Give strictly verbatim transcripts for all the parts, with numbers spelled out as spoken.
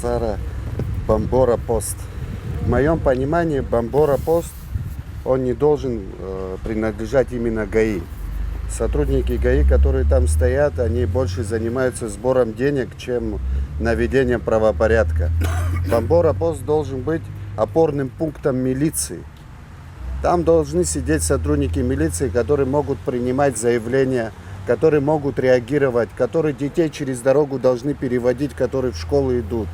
Сара Бамбора пост. В моем понимании Бамбора пост, он не должен э, принадлежать именно ГАИ. Сотрудники ГАИ, которые там стоят, они больше занимаются сбором денег, чем наведением правопорядка. Бамбора пост должен быть опорным пунктом милиции. Там должны сидеть сотрудники милиции, которые могут принимать заявления, которые могут реагировать, которые детей через дорогу должны переводить, которые в школу идут.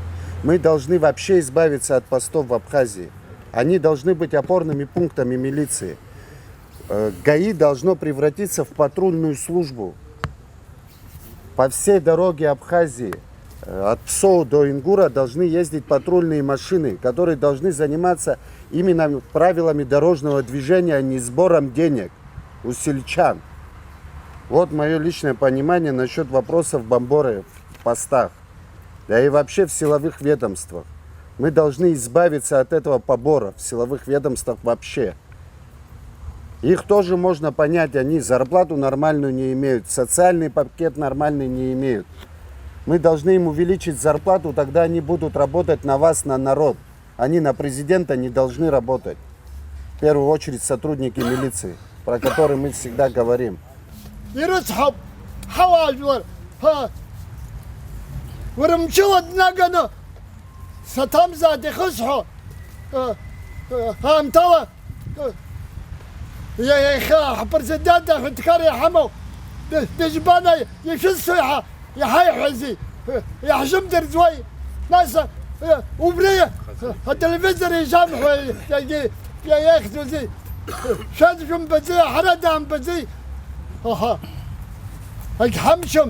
Мы должны вообще избавиться от постов в Абхазии. Они должны быть опорными пунктами милиции. Э, ГАИ должно превратиться в патрульную службу. По всей дороге Абхазии, э, от Псоу до Ингура должны ездить патрульные машины, которые должны заниматься именно правилами дорожного движения, а не сбором денег у сельчан. Вот мое личное понимание насчет вопросов бамборы в постах, да и вообще в силовых ведомствах. Мы должны избавиться от этого побора в силовых ведомствах вообще. Их тоже можно понять, они зарплату нормальную не имеют, социальный пакет нормальный не имеют. Мы должны им увеличить зарплату, тогда они будут работать на вас, на народ. Они на президента не должны работать. В первую очередь сотрудники милиции, про которые мы всегда говорим. Ирыцҳауп, ҳауаажәлар, ҳа, уара мчыла днаганы, саҭамзааит ихысҳәо, э, э, аамҭала, э, иа-, иахьа ҳпрезидент аҳәынҭқар иҳамоу д-, дыжәбана ишәызцои ҳа, иҳаиҳәази, э, иаҳзымдырӡуеи? Нас, э, убри, э, ателевизор ижамҳәои, иагьы, иа-, иахьӡузеи? Шәан шәымбаӡеи, ҳара даамбаӡеи? Аҳа. Агьҳамчым.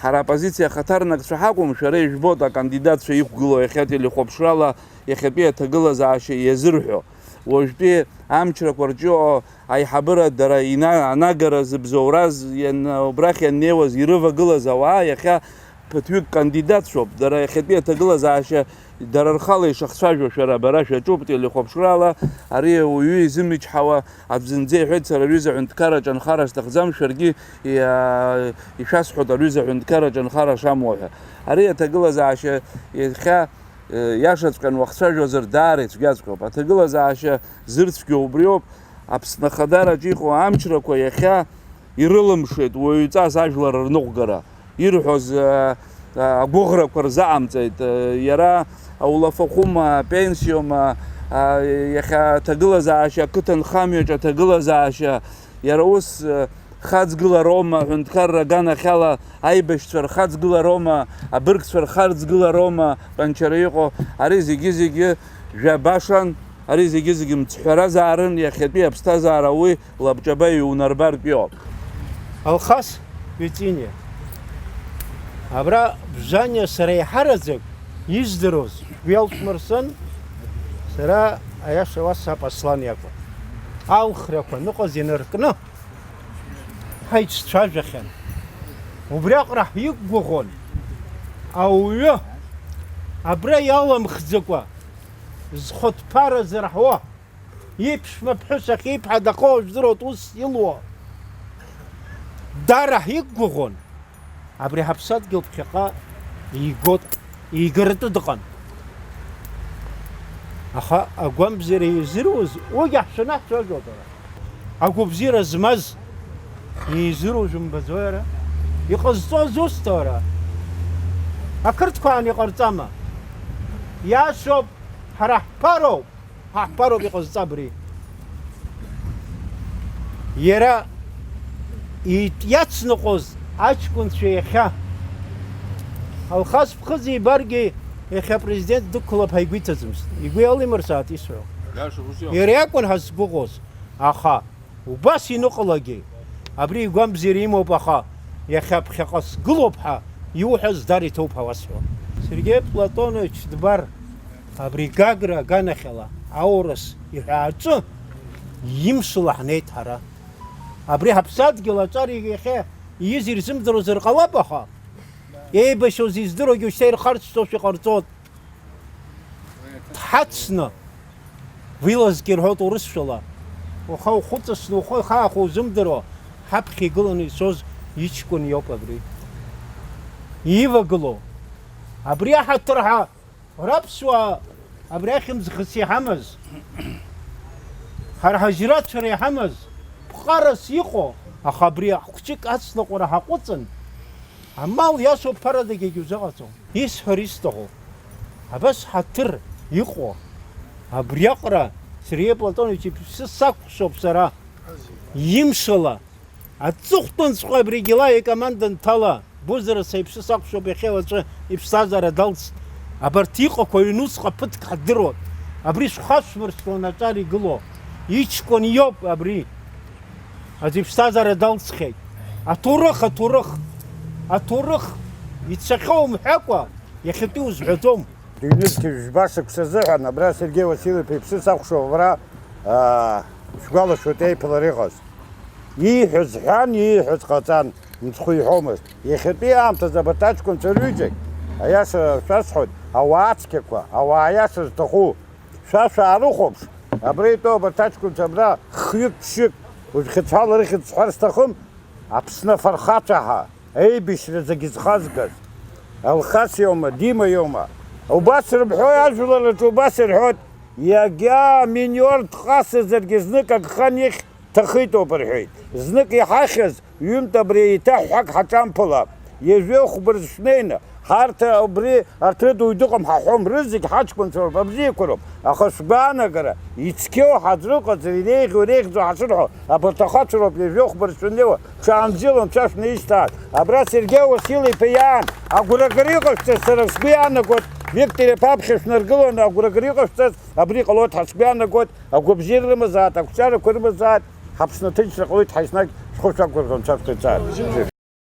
Ҳара аоппозициа ахаҭарнакцәа ҳакәым, шәара ижәбоит акандидатцәа иқәгылоу иахьа телехәаԥшрала иахьатәи аҭагылазаашьа иазырҳәо. Уажәтәи амчрақәа рҿы иҟоу аиҳабыра дара ина-, анагара зыбзоураз иан-, убрахь ианнеиуаз ирывагылаз ауаа иахьа ԥыҭҩык кандидатцәоуп. Дара иахьатәи аҭагылазаашьа дара рхала ишахцәажәо шәара абара шәаҿуп телехәаԥшрала, ари ауаҩы изымчҳауа аӡә зынӡа иҳәеит, сара аҩыза аҳәынҭқарраҿы анхара сҭахӡам, шәаргьы иа-, ишәасҳәоит аҩыза аҳәынҭқарраҿы анхара шамуа ҳәа. Ари аҭагылазаашьа иахьа, э, иашаҵәҟьан уахцәажәозар даара ицәгьаҵәҟьоуп. Аҭагылазаашьа зырцәгьоу убриоуп, Аԥсны ахадараҿы иҟоу амчрақәа иахьа ирылымшеит уаҩҵас ажәлар рныҟәгара. Ирҳәоз, а, а, агәыӷрақәа рзаҟамҵеит. А, иара аулафахәыма, апенсиома, а, иахьа аҭагылазаашьа, ақыҭанхамҩаҿ аҭагылазаашьа, иара ус, а, хаҵгылароума, аҳәынҭқарра аганахьала аибашьцәа рхаҵгылароума, абыргцәа рхаҵгылароума, панчара иҟоу, ари зегьы-зегьы жәабашан, ари зегьы-зегьы мцҳәаразаарын, иахьатәи аԥсҭазаара уи лабҿаба иунарбартә иоуп. Алхас Вициниа. Абра Бжаниа сара еиҳараӡак издыруаз шәгәы иалшәмырсын, сара аиаша уасҳәап Аслан иакәын. Алхрақәа ныҟәаз инаркны ҳаицәцәажәахьан. Убри аҟара ҳиқәгәыӷуан ауаҩы абра иаламхӡакәа зхәыҭԥара зырҳауа. Иԥшәма ԥҳәыс ахьиԥҳа дахоу жәдыруеит ус илуа. Дара ҳиқәгәыӷуан. Абри ҳаԥсадгьыл ԥхьаҟа игот, игаратәы дыҟан. Аха агәамбзиара изыруз уигьы ҳшанаҳцәажәо дара. Агәабзиара змаз изыруз умбаӡои ара? Иҟазҵоз усҭо ара? Ақырҭқәа аан иҟарҵама? Иашоуп, ҳара ҳԥароуп. Ҳаҳбароуп иҟазҵа абри. Иара ит-, иацныҟәоз аҷкәынцәа иахьа Алхас ԥхыӡ ибаргьы, иахьа апрезидент дықәлап ҳәа игәы иҭаӡамызт. Игәы иалимырзааит исҳәо. Иаша ус иоуп. Иара иакәын ҳазгәыӷуаз, аха убас иныҟәалагьы, абри игәамбзиара имоуп, аха иахьа ԥхьаҟа сгылоуп ҳәа иуҳәаз дар иҭоуп ҳәа уасҳәон. Сергеи Платонович Дбар. Абри Гагра аганахьала аурыс иҳәааҿы имшала ҳнеит ҳара. Абри ҳаԥсадгьыл аҿар иахьа ииз ирзымдыруазар ҟалап, аха еибашьуаз издыруагьы шьҭа ирхарцәӡошәа иҟарҵоит. Дҳацны, вылазки рҳәоит урысшәала. Уаха ухәыҵысны ухы ахаахә узымдыруа, ҳаԥхьа игыланы ицоз иҷкәын иоуп абри. Ивагылоу. Абри аҳаҭыр ҳәа раԥсуаа абри ахьымӡӷыс иҳамаз, ҳара ҳажьрацәара иҳамаз, ԥҟарас иҟоу, аха абри ахәҷык ацныҟәара ҳаҟәыҵын, амал иасуа ԥарадагь егьузыҟаҵом. Исҳәар исҭаху, абас ҳаҭыр иҟоу, абриаҟара Сергеи Платонович иԥсы сакәхшоуп сара, имшала, аҵыхәтәанҵәҟьа абригьы ла икоманда нҭала, Бузара сеиԥш сакәшоуп иахьа уаҵәы иԥсҭазаара далҵт. Абарҭ иҟақәоу аҩнуҵҟа ԥыҭк ҳдыруан. Абри шәхашәмыршҭуан аҿар игылоу. Иҷкәын иоуп абри. Аӡә иԥсҭазаара далҵхьеит. Аҭоурых, аҭоурых, аҭоурых ицахьоу умҳәакәа, иахьатәи узҳәаӡом. Ҩнызқьи жәба шықәса азыҳәан абра Сергеи Васильев-иԥа иԥсы сакәшоуп абра, аа, шәгәалашәоит еиԥылара иҟаз. Ииҳәаз ҳәан, ииҳәаз ҟаҵан, мцхәы иҳәомызт. Иахьатәи аамҭазы абарҭ аҷкәынцәа рҩыџьагь, аиаша шәасҳәоит, ауаа цқьақәа, ауаа иаша зҭаху, шәа шәаарыхәаԥш, абра итәоу абарҭ аҷкәынцәа абра хҩык-ԥшьҩык, уажә хьыӡҳәала рыхьӡ сҳәар сҭахым, Аԥсны афырхацәа ҳәа, аибашьра зегьы зхазгаз, Алхас иоума, Дима иоума? Убас рымҳәои, ажәлар рҿы убас ирҳәоит, иагьа миниорд ҟасазаргьы знык агхан ихь ҭахитоуп рҳәеит. Знык иҳахьыз ҩынтә абри еиҭа ҳәак ҳаҿамԥалап. Ҩажәи хәба рзы шәнеины, ҳарҭ убри, арҭ рыда уаҩ дыҟам ҳаҳәом, рызегь ҳаҷкәынцәа роуп, абзиақәа роуп. Аха шәгәаанагара, ицқьоу ҳаӡрыҟаҵар, иреиӷьу, иреиӷьӡоу ҳашырҳәо, абарҭ ахацәа роуп ҩажәи хәба рзы шәнеиуа, ҽаанбзиала анцәа шәнаишьҭааит. Абра Сергеи Уасил-иԥа иаан агәрагара иҟашәҵаз сара сгәы иаанагоит, Виктор-иԥа аԥхьа шәнаргыланы агәрагара иҟашәҵаз абри ҟалоит ҳәа сгәы иаанагоит, агәабзиара рымазааит, ақәҿиарақәа рымазааит, ҳаԥсны аҭынчра ҟалоит, ҳа еснагь шәхы шәақәгәырӷьо анцәа шәхы иҵааит.